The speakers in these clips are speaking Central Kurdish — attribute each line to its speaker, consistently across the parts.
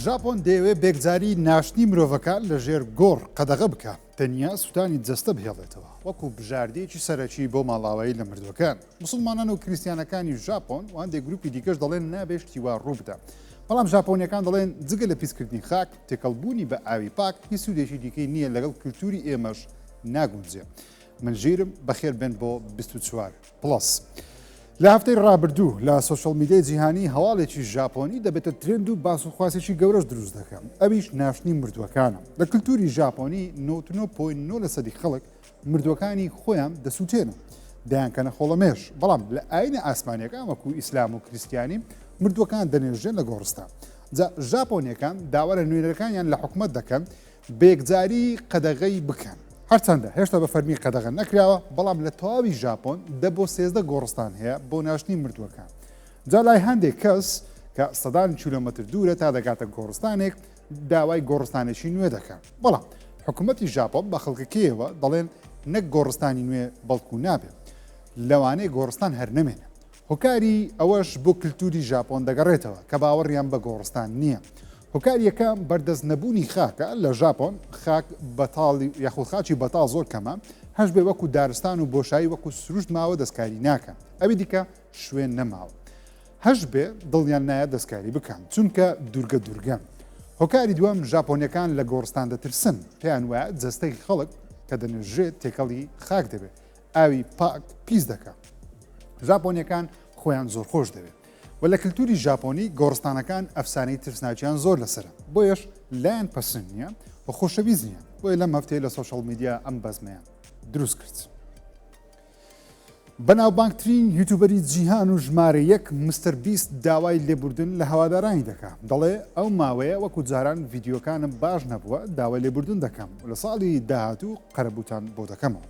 Speaker 1: ژاپۆن دەیەوێت بێکجاری ناشتنی مرۆڤەکان لە ژێر گۆڕ قەدەغە بکا، تەنیا سوتانی جەستە بهێڵێتەوە وەکو بژاردەیەکی سەرەکی بۆ ماڵاوایی لە مردووەکان. موسڵمانان و کریستیانەکانی ژاپۆن و هەندێک گروپی دیکەش دەڵێن نابێ شتی وا ڕووبدا. بەڵام ژاپۆنیەکان دەڵێن جگە لە پیسکردنی خاک، تێکەڵبوونی بە ئاوی پاک هیچ سوودێکی دیکەی نییە لەگەڵ کلتوری ئێمەش ناگونجێ. من ژیرم، بەخێر بێن بۆ 24 Plus. لە هەفتەی ڕابردوو لە سۆشیال میدیای جیهانی هەواڵێکی ژاپۆنی دەبێتە trend و باس و خواسێکی گەورەش دروست دەکەم ئەویش ناشتنی مردووەکانە. لە کلتوری ژاپۆنی 99.9 لەسەدی خەڵک مردووەکانی خۆیان دەسووتێنن دەیانکەنە خۆڵەمێش، بەڵام لە ئاینە ئاسمانیەکان وەکو ئیسلام و کریستیانی مردووەکان دەنێژرێن لە گۆڕستان. جا ژاپۆنیەکان داوا لە نوێنەرەکانیان لە حکومەت دەکەن بەیەکجاری قەدەغەی بکەن. هەرچەندە هێشتا بە فەرمی قەدەغە نەکراوە، بەڵام لە تەواوی ژاپۆن دە بۆ 13 گۆڕستان هەیە بۆ ناشتنی مردووەکان. جا لای هەندێک کەس کە سەدان کیلۆمەتر دوورە تا دەگاتە گۆڕستانێک داوای گۆڕستانێکی نوێ دەکەن. بەڵام حکومەتی ژاپۆن بە خەڵکەکەیەوە دەڵێن نەک گۆڕستانی نوێ بەڵکو نابێ لەوانەیە گۆڕستان هەر نەمێنێ. هۆکاری ئەوەش بۆ کلتوری ژاپۆن دەگەڕێتەوە کە باوەڕیان بە گۆڕستان نییە. هۆکاری یەکەم بەردەست نەبوونی خاکە، لە ژاپۆن خاک بەتاڵ یاخود خاکی بەتاڵ زۆر کەمە، هەشبێ وەکو دارستان و بۆشایی وەکو سروشت ماوە دەستکاری ناکەن، ئەوی دیکە شوێن نەماوە هەشبێ دڵیان نایە دەستکاری بکەن چونکە دورگە دورگەن. هۆکاری دووەم ژاپۆنیەکان لە گۆڕستان دەترسن، پێیان وایە جەستەی خەڵک کە دەنێژرێت تێکەڵی خاک دەبێت، ئاوی پاک پیس دەکا. ژاپۆنیەکان خۆیان زۆر خۆش دەوێت و لە کلتوری ژاپۆنی گۆڕستانەکان ئەفسانەی ترسناکیان زۆر لەسەرە بۆیەش لایان پەسند نییە و خۆشەویست نییە بۆیە لەم هەفتەیە لە سۆشیال میدیا ئەم بەزمەیان دروست کرد. بەناوبانگترین یوتوبەری جیهان و ژمارە یەک مستەر بیست داوای لێبوردن لە هەوادارانی دەکا دەڵێ ئەو ماوەیە وەکو جاران ڤیدیۆکانم باش نەبووە داوای لێبوردن دەکەم و لە ساڵی داهاتوو قەرەبووتان بۆ دەکەمەوە.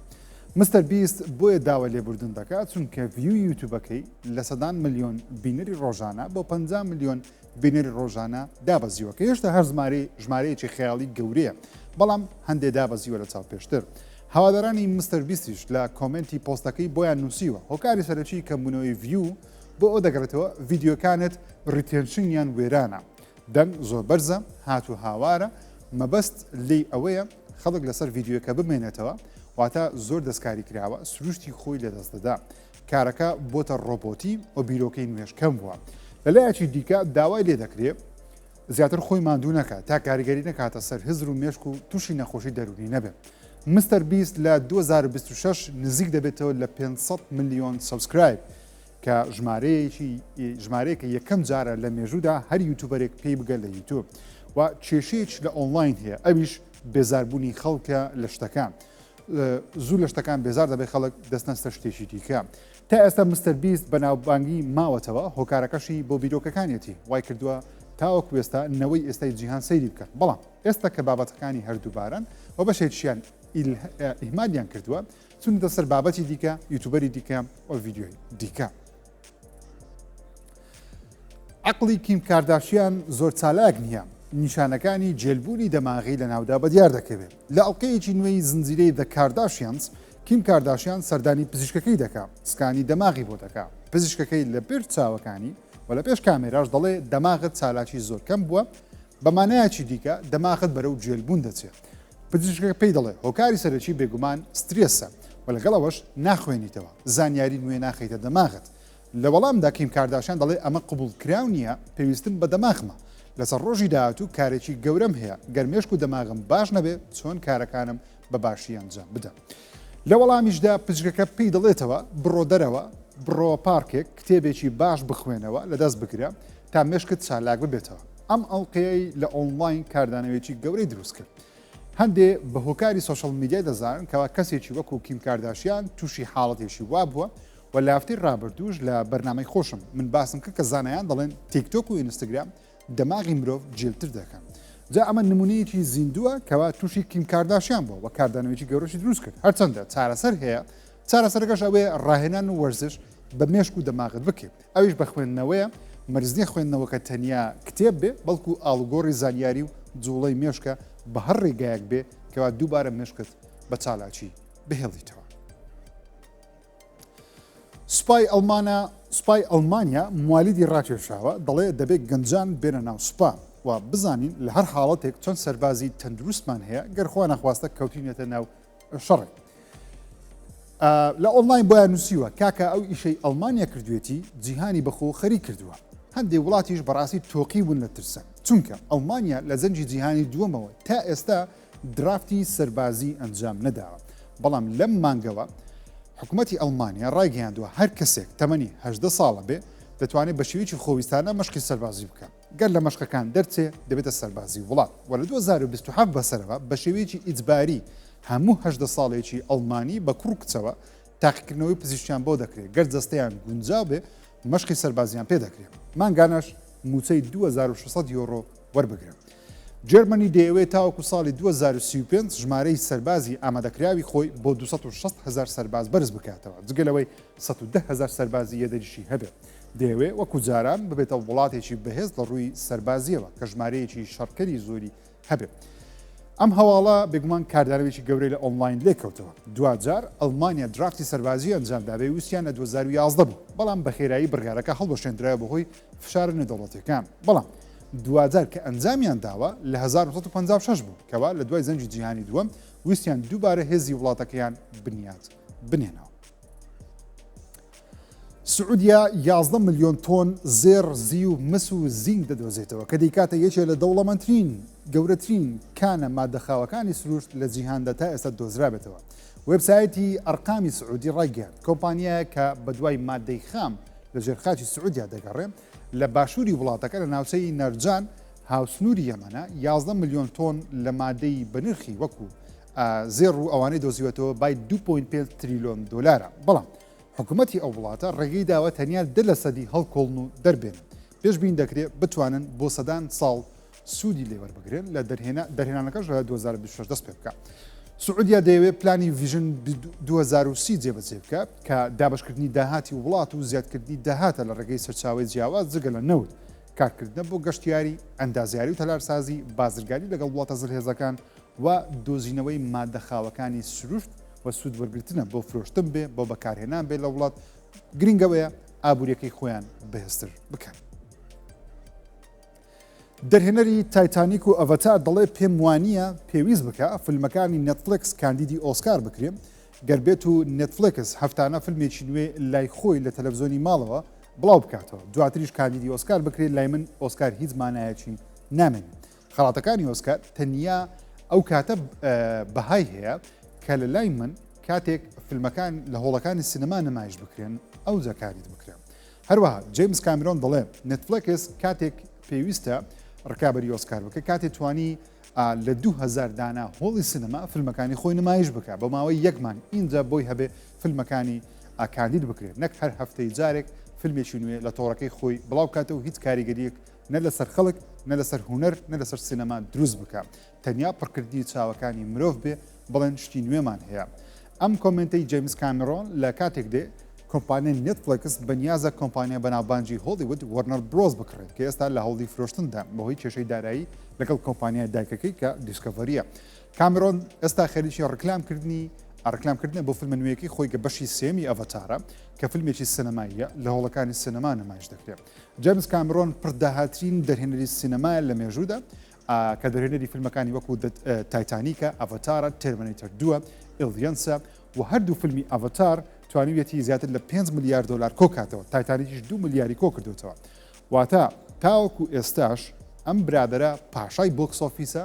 Speaker 1: مستەر بیست بۆیە داوای لێبوردن دەکات چونکە view ی یوتوبەکەی لە سەدان ملیۆن بینەری ڕۆژانە بۆ 50 ملیۆن بینەری ڕۆژانە دابەزیوە کە هێشتا هەر ژمارەی ژمارەیەکی خەیاڵی گەورەیە بەڵام هەندێ دابەزیوە لە چاو پێشتر. هەوادارانی مستەر بیستیش لە comment ی پۆستەکەی بۆیان نووسیوە هۆکاری سەرەکی کەمبوونەوەی view بۆ ئەو دەگەڕێتەوە ڤیدیۆکانت retention یان وێرانە دەنگ زۆر بەرزە هات و هاوارە مەبەست لێی ئەوەیە خەڵک لەسەر ڤیدیۆکە بمێنێتەوە واتە زۆر دەستکاری کراوە سروشتی خۆی لەدەست دەدا کارەکە بۆتە ڕۆبۆتی و بیرۆکەی نوێش کەم بووە لەلایەکی دیکە داوای لێ دەکرێت زیاتر خۆی ماندوو نەکات تا کاریگەری نەکاتە سەر هزر و مێشک و تووشی نەخۆشی دەروونی نەبێت. مستەر بیست لە 2026 نزیک دەبێتەوە لە 500 ملیۆن subscribe کە ژمارەیەکی ژمارەیەکە یەکەم جارە لە مێژوودا هەر یوتوبەرێک پێی بگە لە یوتوب و کێشەیەک لە ئۆنلاین هەیە ئەویش بێزاربوونی خەڵکە لە شتەکان زوو لە شتەکان بێزار دەبێت خەڵک دەستنە سەر شتێکی دیکە تا ئێستا مستەر بیست بەناوبانگی ماوەتەوە، هۆکارەکەشی بۆ بیرۆکەکانیەتی، وایکردووە تاوەکو ئێستا نەوەی ئێستای جیهان سەیری بکەن، بەڵام ئێستا کە بابەتەکانی هەر دووبارەن و بەشێکیان ئیهمالیان کردووە، چوونەتە سەر بابەتی دیکە، یوتوبەری دیکە و ڤیدیۆی دیکە. عەقڵی کیم کارداشیان زۆر چالاک نییە، نیشانەکانی جێلبوونی دەماغی لەناودا بەدیار دەکەوێت. لە ئەڵقەیەکی نوێی زنجیرەی The Kardashians، کیم کارداشیان سەردانی پزیشکەکەی دەکا، scan ی دەماغی بۆ دەکا، پزیشکەکەی لە پێش چاوەکانی و لە پێش کامێراش دەڵێ دەماغت چالاکی زۆر کەم بووە، بە مانایەکی دیکە دەماغت بەرەو جێلبوون دەچێ. پزیشکەکە پێی دەڵێ هۆکاری سەرەکی بێگومان سترێسە و لەگەڵ ئەوەش ناخوێنیتەوە، زانیاری نوێ ناخەیتە دەماغت. لە وەڵامدا کیم کارداشیان دەڵێ ئەمە قبوڵکراو نییە، پێویستم بە دەماغمە. لەسەر ڕۆژی داهاتوو کارێکی گەورەم هەیە، گەر مێشک و دەماغم باش نەبێ چۆن کارەکانم بە باشی ئەنجام بدەم. لە وەڵامیشدا پزیشکەکە پێی دەڵێتەوە بڕۆ دەرەوە، بڕۆ پارکێک، کتێبێکی باش بخوێنەوە، لەدەست بگرە تا مێشکت چالاک ببێتەوە. ئەم ئەڵقەیەی لە ئۆنڵاین کاردانەوەیەکی گەورەی دروست کرد. هەندێ بە هۆکاری سۆشیال میدیای دەزانن کەوا کەسێکی وەکو کیم کارداشیان تووشی حاڵەتێکی وا بووە و لە هەفتەی ڕابردووش لە بەرنامەی خۆشم من باسم کرد کە زانایان دەڵێن تیکتۆک و ئینستاگرام دەماغی مرۆڤ جێلتر دەکەن. جا ئەمە نمونەیەکی زیندووە کەوا تووشی کیم کارداشیان بووە و کاردانەوەیەکی گەورەشی دروست کرد. هەرچەندە چارەسەر هەیە، چارەسەرەکەش ئەوەیە ڕاهێنان و وەرزش بە مێشک و دەماغت بکەیت، ئەویش بە خوێندنەوەیە، مەرج نییە خوێندنەوەکە تەنیا کتێب بێ، بەڵکو ئاڵوگۆڕی زانیاری و جوڵەی مێشکە بە هەر ڕێگایەک بێ کەوا دووبارە مێشکت بە چالاکی بهێڵیتەوە. سوپای ئەڵمانا سوپای ئەڵمانیا موالیدی ڕاکێشاوە، دەڵێ دەبێ گەنجان بێنە ناو سوپا و و بزانین لە هەر حاڵەتێک چەند سەربازی تەندروستمان هەیە گەر خوا نەخواستە کەوتینەتە ناو شەڕێک. لە ئۆنلاین بۆیان نووسیوە کاکە ئەو ئیشەی ئەڵمانیا کردوێتی جیهانی بەخۆ خەریک کردووە هەندێک وڵاتیش بەڕاستی تۆقی بوون لە ترسە چونکە ئەڵمانیا لە جەنگی جیهانی دووەمەوە تا ئێستا درافتی سەربازی ئەنجام نەداوە بەڵام لەم مانگەوە حکوومەتی ئەڵمانیا ڕایگەیاندووە هەر کەسێک تەمەنی هەدە ساڵە بێ دەتوانێت بە شێوەیەکی خۆویستانە مەشقی سەربازی بکە گەر لە مەشقەکان دەرچێ دەبێتە سەربازی وڵات و لە 2027 بەسەرەوە بە شێوەیەکی ئیجباری هەموو 18 ساڵێکی ئەڵمانی بە کوڕ و کچەوە تاقیکردنەوەی پزیشکیان بۆ دەکرێت گەر جەستەیان گونجاو بێ مەشقی سەربازیان پێ دەکرێت مانگانەش مووچەی 2600 یۆرۆ وەربگرن. جێرمەنی دەیەوێت تاوەکو ساڵی 2035 ژمارەی سەربازی ئامادەکراوی خۆی بۆ 260 هەزار سەرباز بەرز بکاتەوە، جگە لەوەی 110 هەزار سەربازی یەدەگیشی هەبێت. دەیەوێت وەکو جاران ببێتە وڵاتێکی بەهێز لە ڕووی سەربازییەوە کە ژمارەیەکی شەڕکەری زۆری هەبێت. ئەم هەواڵە بێگومان کاردانەوەیەکی گەورەی لە ئۆنلاین لێکەوتەوە. دواجار ئەڵمانیا درافتی سەربازی ئەنجامدابێ ویستیان لە 2011 بوو، بەڵام بەخێرایی بڕیارەکە هەڵوەشێندرایەوە بەهۆی فشارە نێودەوڵەتیەکان. بەڵام دواجار کە ئەنجامیان داوە لە 1956 بوو کەوا لە دوای جەنگی جیهانی دووەم ویستیان دووبارە هێزی وڵاتەکەیان بنیات بنێنەوە. سعودیا 11 ملیۆن تۆن زێڕ، زیو، مس و زینگ دەدۆزێتەوە کە دەیکاتە یەکێ لە دەوڵەمەندترین گەورەترین کانە مادە خاوەکانی سروشت لە جیهاندا تا ئێستا دۆزرابێتەوە. وێبسایتی ئەرقامی سعودی ڕایگەیاند، کۆمپانیایەک کە بەدوای مادەی خام لە ژێر خاکی سعودیا دەگەڕێ، لە باشووری وڵاتەکە لە ناوچەی نەرجان هاوسنووری یەمەنە، 11 ملیۆن تۆن لە مادەی بەنرخی وەکو زێڕ و ئەوانەی دۆزیوەتەوە بای 2.5 تریلۆن دۆلارە، بەڵام حکوومەتی ئەو وڵاتە ڕێگەی داوە تەنیا 10 لەسەدی هەڵکۆڵن و دەربێنن. پێشبین دەکرێت بتوانن بۆ سەدان ساڵ سوودی لێ وەربگرن لە دەرهێنانەکەش لە 2026 دەست پێ بکە. سعودیا دەیەوێت پلانی Vision 2030 جێبەجێ بکە کە دابەشکردنی داهاتی وڵات و زیادکردنی داهاتە لە ڕێگەی سەرچاوەی جیاواز جگە لە نەوت، کارکردنە بۆ گەشتیاری، ئەندازیاری و تەلارسازی، بازرگانی لەگەڵ وڵاتە زلهێزەکان و دۆزینەوەی مادە خاوەکانی سروشت و سوود وەرگرتنە بۆ فرۆشتن بێ بۆ بەکارهێنان بێ لە وڵات، گرنگ ئەوەیە ئابووریەکەی خۆیان بەهێزتر بکەن. دەرهێنەری تایتانیک و ئەڤەتار دەڵێ پێم وانییە پێویست بکا فیلمەکانی نێتفلێکس کاندیدی ئۆسکار بکرێ، گەر بێت و نێتفلێکس هەفتانە فیلمێکی نوێ لای خۆی لە تەلەفزیۆنی ماڵەوە بڵاو بکاتەوە دواتریش کاندیدی ئۆسکار بکرێت لای من ئۆسکار هیچ مانایەکی نامێنێ. خەڵاتەکانی ئۆسکار تەنیا ئەو کاتە بەهای هەیە کە لە لای من کاتێک فیلمەکان لە هۆڵەکانی سینەما نمایش بکرێن ئەوجا کاندید بکرێن. هەروەها جەیمس کامیرۆن دەڵێ نێتفلێکس کاتێک پێویستە ڕکابەری ئۆسکار بکە کاتێ توانی لە 2000 دانا هۆڵی سینەما فیلمەکانی خۆی نمایش بکە بە ماوەی یەک مانگ ئینجا بۆی هەبێ فیلمەکانی کاندید بکرێت نەک هەر هەفتەی جارێک فیلمێکی نوێ لە تۆڕەکەی خۆی بڵاو بکاتەوە هیچ کاریگەریەک نە لەسەر خەڵک نە لەسەر هونەر نە لەسەر سینەما دروست بکە تەنیا پڕکردنی چاوەکانی مرۆڤ بێ بڵێن شتی نوێمان هەیە. ئەم کۆمێنتەی جەیمس کامیرۆن لە کاتێک دێ کۆمپانیای نێتفلێکس بەنیازە کۆمپانیای بەناوبانگی هۆڵیوود وەرنەر برۆز بکڕێت کە ئێستا لە هەوڵی فرۆشتندا بەهۆی کێشەی دارایی لەگەڵ کۆمپانیای دایکەکەی کە دیسکەڤەریە. کامیرۆن ئێستا خەریکی ڕکلامکردنی ڕکلامکردنە بۆ فیلمە نوێیەکەی خۆی کە بەشی سێیەمی ئەڤەتارە کە فیلمێکی سینەماییە لە هۆڵەکانی سینەما نمایش دەکرێت. جەیمس کامیرۆن پڕداهاترین دەرهێنەری سینەمایە لە مێژوودا کە دەرهێنەری فیلمەکانی وەکو تایتانیکە، ئەڤەتارە، تێرمنەیتەر دووە، ئێلیەنسە و هەردوو فیلمی ئەڤەتار توانیویەتی زیاتر لە 5 ملیار دۆلار کۆکاتەوە، تایتانیکیش 2 ملیاری کۆکردوێتەوە. واتە تاوەکو ئێستاش ئەم برادەرە پاشای box office ە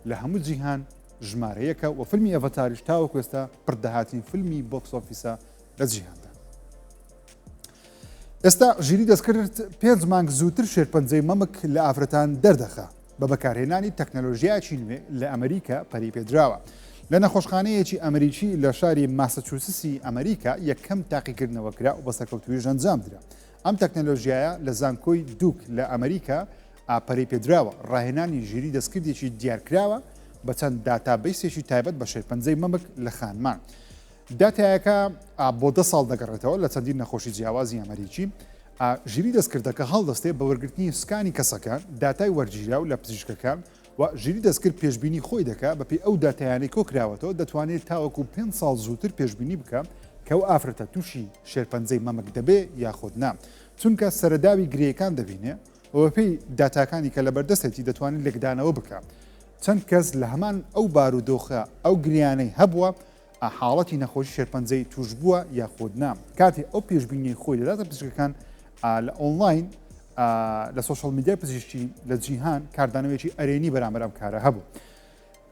Speaker 1: لە هەموو جیهان ژمارە یەکە و فیلمی ئەڤەتاریش تاوەکو ئێستا پڕداهاترین فیلمی box office ە لە جیهاندا. ئێستا ژیری دەستکرد پێنج مانگ زووتر شێرپەنجەی مەمک لە ئافرەتان دەردەخا بە بەکارهێنانی تەکنەلۆژیایەکی نوێ لە ئەمریکا پەرەی پێدراوە. لە نەخۆشخانەیەکی ئەمریکی لە شاری ماسەچوسسی ئەمریکا یەکەم تاقیکردنەوە کرا و بە سەرکەوتوویش ئەنجامدرا. ئەم تەکنەلۆژیایە لە زانکۆی دوک لە ئەمریکا پەرەی پێدراوە، ڕاهێنانی ژیری دەستکردێکی دیارکراوە بە چەند database ێکی تایبەت بە شێرپەنجەی مەمک لە خانمان. داتایەکە بۆ دە ساڵ دەگەڕێتەوە لە چەندین نەخۆشی جیاوازی ئەمەریکی. ژیری دەستکردەکە هەڵدەستێ بە وەرگرتنی scan ی کەسەکان، داتای وەرگیراو لە پزیشکەکان و ژیری دەستکرد پێشبینی خۆی دەکا بەپێی ئەو داتایانەی کۆکراوەتەوە دەتوانێت تاوەکو پێنج ساڵ زووتر پێشبینی بکا کە ئەو ئافرەتە تووشی شێرپەنجەی مەمک دەبێ یاخود نا چونکە سەرەداوی گرێیەکان دەبینێ. و بەپێی داتاکانی کە لەبەردەستێتی دەتوانێت لێکدانەوە بکا چەند کەس لە هەمان ئەو بارودۆخە ئەو گریانەی هەبووە حاڵەتی نەخۆشی شێرپەنجەی توشبووە یاخود نا. کاتێ ئەو پێشبینیەی خۆی دەداتە پزیشکەکان لە ئۆنلاین لە سۆشیال میدیای پزیشکی لە جیهان کاردانەوەیەکی ئەرێنی بەرامبەر ئەم کارە هەبوو.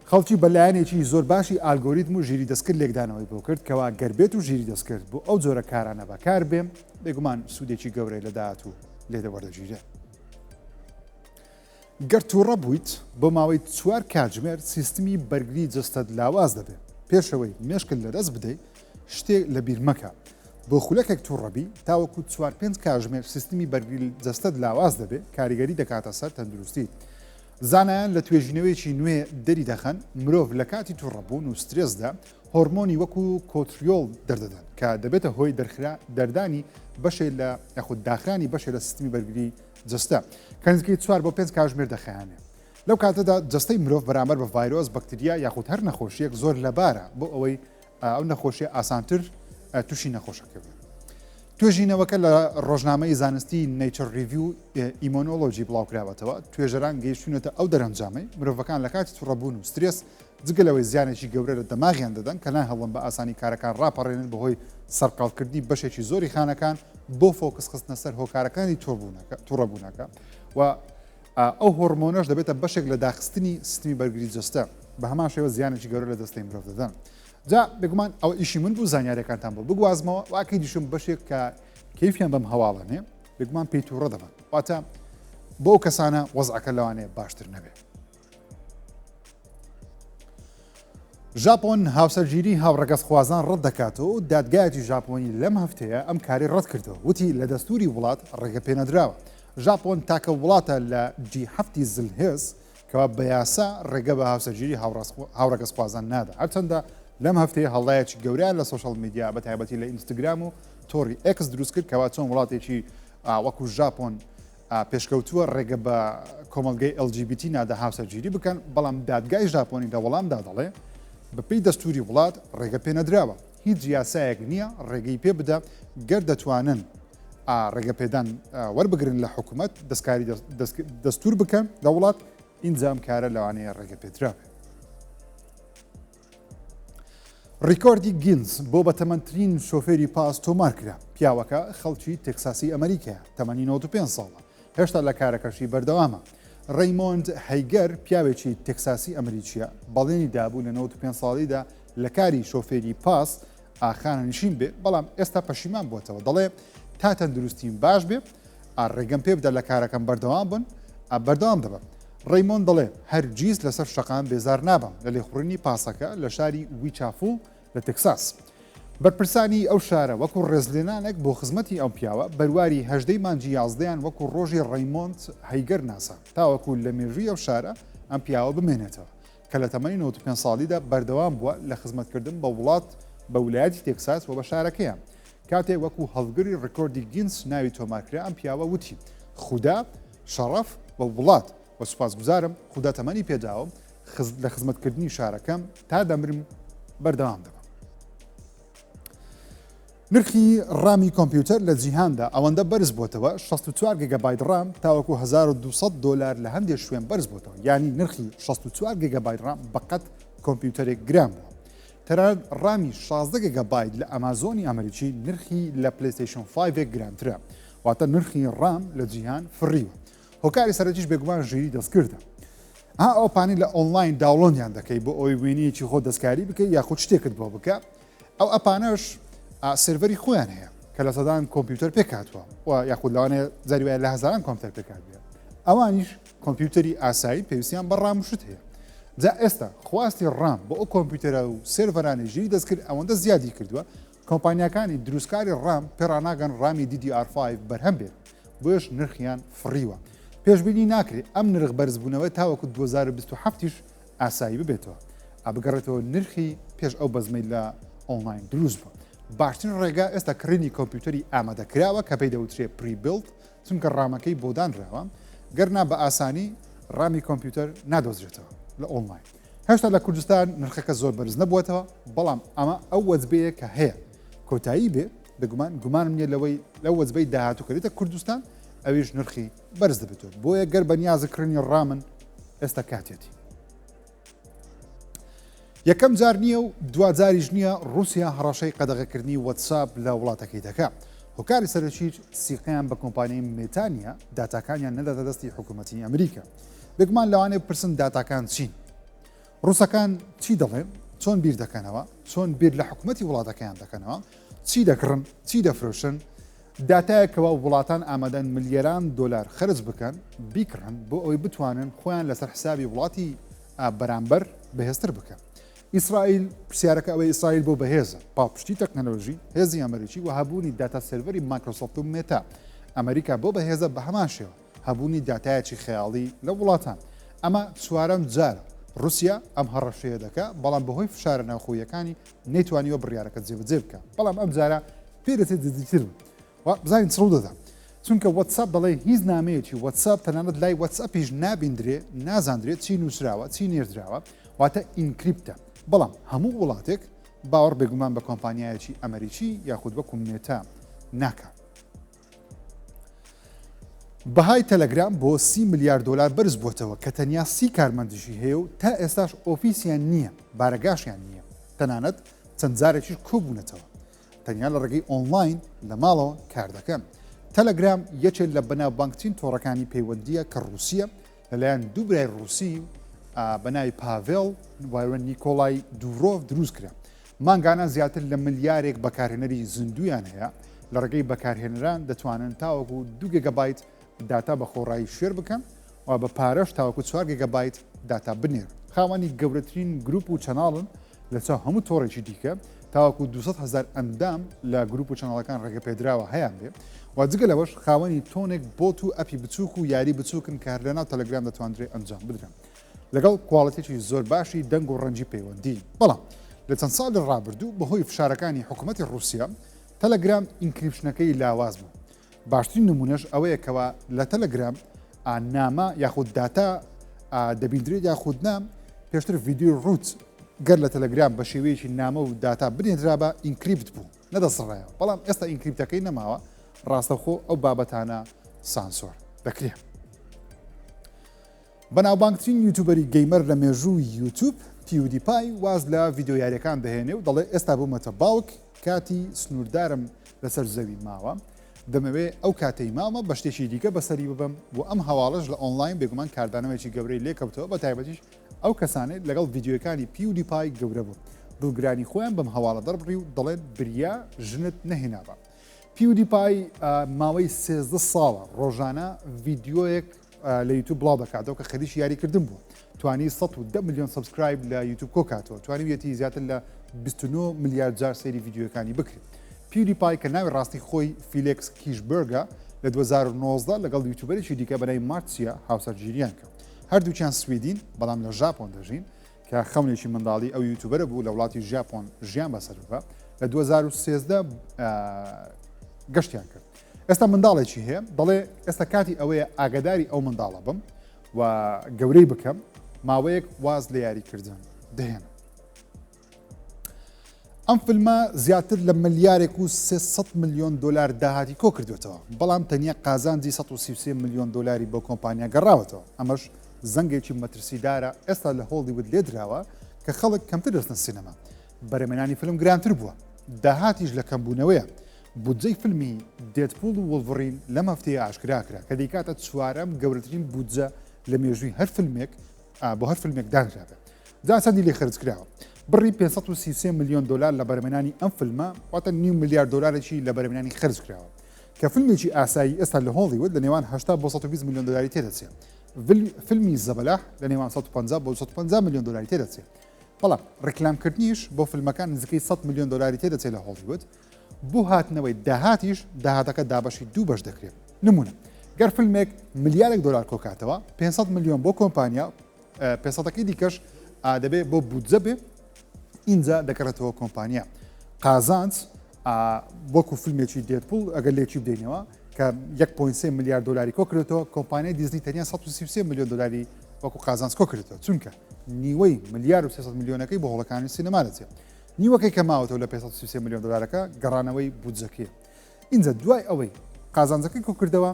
Speaker 1: خەڵکی بە لایەنێکی زۆر باشی ئالگۆریتم و ژیری دەستکرد لێکدانەوەی بۆ کرد کەوا گەر بێت و ژیری دەستکرد بۆ ئەو جۆرە کارانە بەکار بێ بێگومان سوودێکی گەورەی لە داهاتوو لێ وەردەگیرێت. گەر تووڕە بوویت بۆ ماوەی چوار کاتژمێر سیستمی بەرگری جەستەت لاواز دەبێت. پێشەوەی مێشکت لەدەست بدەیت شتێک لەبیر مەکە. بۆ خولەکێک تووڕەبی تاوەکو چوار پێنج کاژمێر سیستمی بەرگری جەستەت لاواز دەبێت کاریگەری دەکاتە سەر تەندروستیت. زانایان لە توێژینەوەیەکی نوێ دەریدەخەن مرۆڤ لە کاتی تووڕەبوون و سترێسدا هۆرمۆنی وەکو کۆتریۆڵ دەردەدەن کە دەبێتە هۆی دەرخرا دەردانی بەشێ لە یاخود داخرانی بەشێ لە سیستمی بەرگری جەستە کە نزیکەی چوار بۆ پێنج کاژمێر دەخایەنێ. لەو کاتەدا جەستەی مرۆڤ بەرامبەر بە ڤایرۆس، بەکتریا یاخود هەر نەخۆشییەک زۆر لەبارە بۆ ئەوەی ئەو نەخۆشیە ئاسانتر تووشی نەخۆشەکە بێت. توێژینەوەکە لە ڕۆژنامەی زانستی Nature Review Immunology بڵاوکراوەتەوە، توێژەران گەیشتوونەتە ئەو دەرەنجامەی مرۆڤەکان لە کاتی توڕەبوون و سترێس جگە لەوەی زیانێکی گەورە لە دەماغیان دەدەن کە ناهێڵن بە ئاسانی کارەکان ڕاپەڕێنن بەهۆی سەرقاڵکردنی بەشێکی زۆری خانەکان بۆ focus خستنە سەر هۆکارەکانی توڕەبوونەکە و ئەو هۆڕمۆنەش دەبێتە بەشێک لە داخستنی سیستمی بەرگری جەستە بە هەمان شێوە زیانێکی گەورە لە جەستەی مرۆڤ دەدەن. جا بێگومان ئەوە ئیشی من بوو زانیاریەکانتان بۆ بگوازمەوە و ئەکیدیشم بەشێک کە کەیفیان بەم هەواڵە نێ بێگومان پێی تووڕە دەبن واتە بۆ ئەو کەسانە وەزعەکە لەوانەیە باشتر نەبێ. ژاپۆن هاوسەرگیری هاوڕەگەزخوازان ڕەت دەکاتەوە و دادگایەکی ژاپۆنی لەم هەفتەیە ئەم کاری ڕەت کردەوە وتی لە دەستوری وڵات ڕێگە پێنەدراوە. ژاپۆن تاکە وڵاتە لە جی هەفتی زلهێز کەوا بە یاسا ڕێگە بە هاوسەرگیری هاوڕەگەزخوازان نادا. هەرچەندە لەم هەفتەیە هەڵڵایەکی گەورەیان لە سۆشیال میدیا بە تایبەتی لە ئینستاگرام و تۆڕی ئێکس دروست کرد کەوا چۆن وڵاتێکی وەکو ژاپۆن پێشکەوتووە ڕێگە بە کۆمەڵگەی LGBT نادا هاوسەرگیری بکەن، بەڵام دادگای ژاپۆنی لە وەڵامدا دەڵێ بەپێی دەستوری وڵات ڕێگە پێنەدراوە. هیچ یاسایەک نییە ڕێگەی پێ بدا گەر دەتوانن ڕێگەپێدان وەربگرن لە حکوومەت دەستکاری دەستور بکەن لە وڵات ئینجا ئەم کارە لەوانەیە ڕێگە پێدرا بێت. ڕیکۆردی گینس بۆ بەتەمەنترین شۆفێری پاس تۆمار کرا پیاوەکە خەڵکی تێکساسی ئەمریکایە تەمەنی 95 ساڵە هێشتا لە کارەکەشی بەردەوامە ڕەیمۆند هەیگەر پیاوێکی تێکساسی ئەمریکیە بەڵێنی دابوو لە 95 ساڵیدا لە کاری شۆفێری پاس خانەنشین بێ، بەڵام ئێستا پەشیمان بووەتەوە، دەڵێ تا تەندروستیم باش بێ ڕێگەم پێ بدە لە کارەکەم بەردەوام بن بەردەوام دەبم. ڕەیمۆند دەڵێ هەرگیز لەسەر شەقام بێزار نابم لە لێخوڕینی پاسەکە لە شاری ویچافوڵ لە تێکساس. بەرپرسانی ئەو شارە وەکو ڕێزلێنانێک بۆ خزمەتی ئەم پیاوە بەرواری هەژدەی مانگی یازدەیان وەکو ڕۆژی ڕەیمۆند هەیگەر ناساند تاوەکو لە مێژووی ئەو شارە ئەم پیاوە بمێنێتەوە. کە لە تەمەنی 95 ساڵیدا بەردەوام بووە لە خزمەتکردن بە وڵات بە ولایەتی تێکساس و بە شارەکەیان. کاتێک وەکو هەڵگری ڕیکۆردی گینس ناوی تۆمارکرا ئەم پیاوە وتی خودا، شەڕەف و وڵات و سوپاسگوزارم خودا تەمەنی پێداوم لە خزمەتکردنی شارەکەم تا دەمرم بەردەوام دەبم. نرخی ڕامی کۆمپیوتەر لە جیهاندا ئەوەندە بەرز بۆتەوە 64 گیگابایت ڕام تاوەکو 1200 دۆلار لە هەندێک شوێن بەرز بۆتەوە یانی نرخی 64 گیگابایت ڕام بەقەد کۆمپیوتەرێک گران بووە تەنانەت ڕامی 16 گیگابایت لە ئەمازۆنی ئەمریکی نرخی لە پلەیستەیشن 5 گرانترە واتە نرخی ڕام لە جیهان فڕیوە هۆکاری سەرەکیش بێگومان ژیری دەستکردە ها ئەو app انەی لە ئۆنلاین download یان دەکەی بۆ ئەوەی وێنەیەکی خۆ دەستکاری بکەی یاخود شتێکت بۆ بکە ئەو app انەش سێرڤەری خۆیان هەیە کە لە سەدان کۆمپیوتەر پێکهاتووە و یاخود لەوانەیە جاری وایە لە هەزاران کۆمپیوتەر پێکهات بێت ئەوانیش کۆمپیوتەری ئاسایی پێویستیان بە ڕام و شت هەیە جا ئێستا خواستی ڕام بۆ ئەو کۆمپیوتەرە و سێرڤەرانی ژیری دەستکرد ئەوەندە زیادی کردووە کۆمپانیاکانی دروستکاری ڕام پێڕاناگەن ڕامی DDR5 بەرهەم بێت بۆیەش نرخیان فڕیوە پێشبینی ناکرێت ئەم نرخ بەرزبوونەوە تاوەکو 2027 یش ئاسایی ببێتەوە ئا بگەڕێتەوە نرخی پێش ئەو بەزمەی لە ئۆنلاین دروست بوو. باشترین ڕێگا ئێستا کڕینی کۆمپیوتەری ئامادەکراوە کە پێی دەوترێ pre-built چونکە ڕامەکەی بۆ دانراوە گەرنا بە ئاسانی ڕامی کۆمپیوتەر نادۆزرێتەوە لە ئۆنلاین. هێشتا لە کوردستان نرخەکە زۆر بەرز نەبووەتەوە بەڵام ئەمە ئەو وەجبەیە کە هەیە کۆتایی بێ بێگومان گومانم نییە لەوەی لەو وەجبەی داهاتوو کە دێتە کوردستان. ئەویش نرخی بەرز دەبێتەوە. بۆیە گەر بەنیازی کڕینی ڕامن ئێستا کاتیەتی. یەکەم جار نییە و دواجاریش نییە ڕووسیا هەڕەشەی قەدەغەکردنی وەتساپ لە وڵاتەکەی دەکا. هۆکاری سەرەکیش سیقەیان بە کۆمپانیای مێتا نییە داتاکانیان نەداتە دەستی حکوومەتی ئەمریکا. بێگومان لەوانەیە بپرسن داتاکان چین؟ ڕووسەکان چی دەڵێن؟ چۆن بیر دەکەنەوە؟ چۆن بیر لە حکوومەتی وڵاتەکەیان دەکەنەوە؟ چی دەکڕن؟ چی دەفرۆشن؟ داتایەک کەوا وڵاتان ئامادەن ملیاران دۆلار خەرج بکەن بیکڕن بۆ ئەوەی بتوانن خۆیان لەسەر حسابی وڵاتی بەرامبەر بەهێزتر بکەن. ئیسرائیل پرسیارەکە ئەوەی ئیسرائیل بۆ بەهێزە پاڵپشتی تەکنەلۆژی هێزی ئەمریکی و هەبوونی داتا سێرڤەری مایکرۆسۆفت و مێتا ئەمریکا بۆ بەهێزە بە هەمان شێوە هەبوونی داتایەکی خەیاڵی لە وڵاتان ئەمە چوارەم جارە رووسیا ئەم هەڕەشەیە دەکا بەڵام بەهۆی فشارە ناوخۆیەکانی نەیتوانیوە بڕیارەکە جێبەجێ بکە بەڵام ئەم جارە پێدەچێت جدیتر بوو و بزانین چ ڕوودەدا چونکە وەتساپ دەڵێ هیچ نامەیەکی وەتساپ تەنانەت لای وەتسئەپیش نابیندرێ نازاندرێت چی نووسراوە چی نێردراوە واتە encrypt ە بەڵام هەموو وڵاتێک باوەڕ بێگومان بە کۆمپانیایەکی ئەمریکی یاخود وەکو مێتا ناکە. بەهای تەلەگرام بۆ سی ملیار دۆلار بەرز بووەتەوە کە تەنیا سی کارمەندیشی هەیە و تا ئێستاش ئۆفیسیان نییە بارەگاشیان نییە تەنانەت چەند جارێکیش کۆبوونەتەوە تەنیا لە ڕێگەی ئۆنلاین لە ماڵەوە کار دەکەن. تەلەگرام یەکێک لە بەناوبانگترین تۆڕەکانی پەیوەندییە کە ڕووسییە، لەلایەن دوو برای ڕووسی بە ناوی پاڤێڵ و نیکۆلای دورۆڤ دروست کرا. مانگانە زیاتر لە ملیارێک بەکارهێنەری زیندوویان هەیە، لە ڕێگەی بەکارهێنەران دەتوانن تاوەکو دوو گێگابایت داتا بە خۆڕایی share بکەن و بە پارەش تاوەکو چوار گێگابایت داتا بنێرن. خاوەنی گەورەترین گروپ و channel ن لە چاو هەموو تۆڕێکی دیکە تاوەکو 200 هەزار ئەندام لە گروپ و channel ەکان ڕێگەپێدراوە هەیان بێ و جگە لەوەش خاوەنی تۆنێک bot و ئەپی بچووک و یاری بچووکن کە هەر لەناو تەلەگرام دەتواندرێ ئەنجام بدرێن لەگەڵ quality ێکی زۆر باشی دەنگ و ڕەنگی پەیوەندی بەڵام لە چەند ساڵی ڕابردوو بەهۆی فشارەکانی حکوومەتی ڕووسیا تەلەگرام encryption ەکەی لاواز بوو باشترین نمونەش ئەوەیە کەوا لە تەلەگرام نامە یاخود داتا دەبیندرێت یاخود نا پێشتر ڤیدیۆی ڕووت گەر لە تەلەگرام بە شێوەیەکی نامە و داتا بنێدرابا encrypt بوو نەدەسڕایەوە بەڵام ئێستا encrypt ەکەی نەماوە ڕاستەوخۆ ئەو بابەتانە سانسۆر دەکرێن. بەناوبانگترین یوتوبەری gamer لە مێژووی یوتوب، پیودیپای واز لە ڤیدیۆ یاریەکان دەهێنێ و دەڵێ ئێستا بوومەتە باوک، کاتی سنووردارم لەسەر زەوی ماوە، دەمەوێ ئەو کاتەی ماومە بە شتێکی دیکە بەسەری ببەم و ئەم هەواڵەش لە ئۆنلاین بێگومان کاردانەوەیەکی گەورەی لێکەوتەوە بەتایبەتیش ئەو کەسانەی لەگەڵ ڤیدیۆیەکانی پیودیپای گەورە بوون دڵگرانی خۆیان بەم هەواڵە دەربڕی و دەڵێن بریا ژنت نەهێنابا. پیودیپای ماوەی 13 ساڵە ڕۆژانە ڤیدیۆیەک لە یوتوب بڵاو دەکاتەوە کە خەریکی یاریکردن بوو توانی 110 میلیۆن subscribe لە یوتوب کۆکاتەوە توانیویەتی زیاتر لە 29 ملیار جار سەیری ڤیدیۆکانی بکرێت پیودیپای کە ناوی ڕاستی خۆی فیلێکس کیشبرگە لە 2019 لەگەڵ یوتوبەرێکی دیکە بەناوی مارتسیا هاوسەرگیریان کرد هەردووکیان سویدین بەڵام لە ژاپۆن دەژین کە خەونێکی منداڵی ئەو یوتوبەرە بوو لە وڵاتی ژاپۆن ژیان بەسەر ببا لە 2013 گەشتیان کرد ئێستا منداڵێکی هەیە دەڵێ ئێستا کاتی ئەوەیە ئاگداری ئەو منداڵە بم و گەورەی بکەم ماوەیەک واز لە یاریکردن دەهێنم. ئەم فیلمە زیاتر لە ملیارێک و 300 میلیۆن دلار داهاتی کۆ کردوێتەوە بەڵام تەنیا قازانجی 133 میلیۆن دلاری بۆ کۆمپانیا گەڕاوەتەوە ئەمەش زەنگێکی مەترسیدارە ئێستا لە هۆڵیوود لێدراوە کە خەڵک کەمتر دەچنە سینەما بەرهەمهێنانی فیلم گرانتر بووە داهاتیش لە کەمبوونەوەیە بودجەی فیلمی دێدپوڵ و وڵڤرین لەم هەفتەیە ئاشکرا کرا کە دەیکاتە چوارەم گەورەترین بودجە لە مێژووی هەر فیلمێک بۆ هەر فیلمێک دانرابێت جا چەندی لێ خەرج کراوە بڕی 533 میلیۆن دلار لە بەرهەمهێنانی ئەم فیلمە واتە نیو ملیار دلارێکی لە بەرهەمهێنانی خەرج کراوە کە فیلمێکی ئاسایی ئێستا لە هۆڵیوود لە نێوان 80 بۆ 120 میلیۆن دلاری تێدەچێت فیلمی زەبەلاح لە نێوان 150 بۆ 250 میلیۆن دلاری تێدەچێت بەڵام ڕیکلامکردنیش بۆ فیلمەکان نزیکەی 100 میلیۆن دلاری تێدەچێت لە هۆڵیوود بۆ هاتنەوەی داهاتیش داهاتەکە دابەشی دوو بەش دەکرێت نمونە گەر فیلمێک ملیارێک دلار کۆکاتەوە 500 میلیۆن بۆ کۆمپانیا 500ەکەی دیکەش دەبێت بۆ بودجە بێ ئینجا دەگەڕێتەوە کۆمپانیا قازانج وەکو فیلمێکی دێدپوڵ ئەگەر لێکی بدەینەوە کە 1.3 ملیار دلاری کۆ کردێتەوە کۆمپانیای دیزنی تەنیا 133 میلیۆن دلاری وەکو قازانج کۆ کردێتەوە چونکە نیوەی ملیار و 300 میلیۆنەکەی بۆ هۆڵەکانی سینەما دەچێت نیوەکەی کە ماوەتەوە لە 533 میلیۆن دلارەکە گەڕانەوەی بودجەکەیە ئینجا دوای ئەوەی قازانجەکەی کۆکردەوە،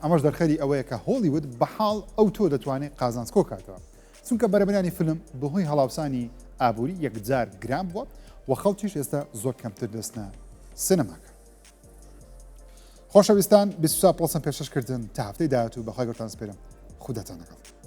Speaker 1: ئەمەش دەرخەری ئەوەیە کە هۆڵیوود بە حاڵ ئەوتۆ دەتوانێت قازانج کۆکاتەوە، چونکە بەرهەمهێنانی فیلم بەهۆی هەڵاوسانی ئابووری یەکجار گران بووە و خەڵکیش ئێستا زۆر کەمتر دەچنە سینەماکە. خۆشەویستان 24 پڵەسم پێشکەش کردن تا هەفتەی داهاتوو بەخوای گەورەتان سپێرم خوداتان لەگەڵ.